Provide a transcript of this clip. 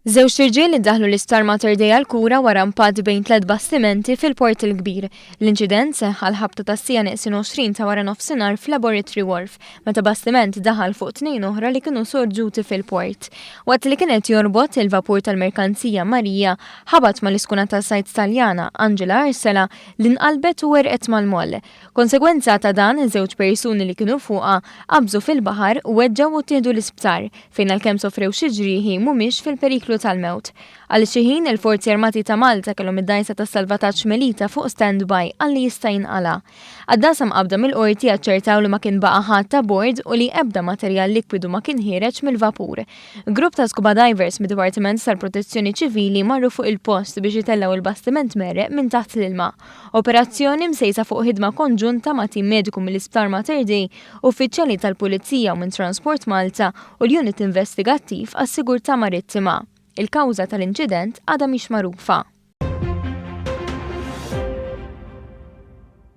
Żewġt irġiel iddaħħlu l-Isptar Mater Dei għall-kura wara impatt bejn tlett bastimenti fil-Port il-Kbir. L-inċident seħħ għall-ħabta tas-siegħa neqsin 20 ta' wara nofsinhar f'Laboratory Wharf, meta bastiment daħal fuq tnejn oħra li kienu sorġuti fil-port. Waqt li kien qed jorbot, il-vapur tal-merkanzija Maria ħabat mal-iskuna tas-sajd Taljana Angela Arsela li nqalbet u għerqet mal-moll. Konsegwenza ta' dan, żewġ persuni li kienu fuqha qabżu fil-baħar, weġġgħu u ttieħdu l-isptar, fejn għalkemm sofrew xi ġrieħi mhumiex fil-periklu tal-mewt. Għal xi ħin, il-Forzi Armati ta' Malta kellhom id-dgħajsa tas-salvataġġ Melita fuq stand-by għal li jista' jinqala'. Għaddasa mqabbda mill-Qorti aċċertaw li ma kien baqa' ħadd abbord u li ebda materjal likwidu ma kien ħiereġ mill-vapur. Grupp ta' scuba divers mid-Dipartiment tal-Protezzjoni Ċivili marru fuq il-post biex itellgħu l-bastiment mgħerreq minn taħt l-ilma. Operazzjoni msejsa fuq ħidma konġunta ma' tim mediku mill-Isptar Mater Dei, uffiċjali tal-Pulizija u minn Transport Malta u l-Unit Investigattiv għas-Sigurtà Marittima. Il-kawża tal-inċident għadha mhix magħrufa.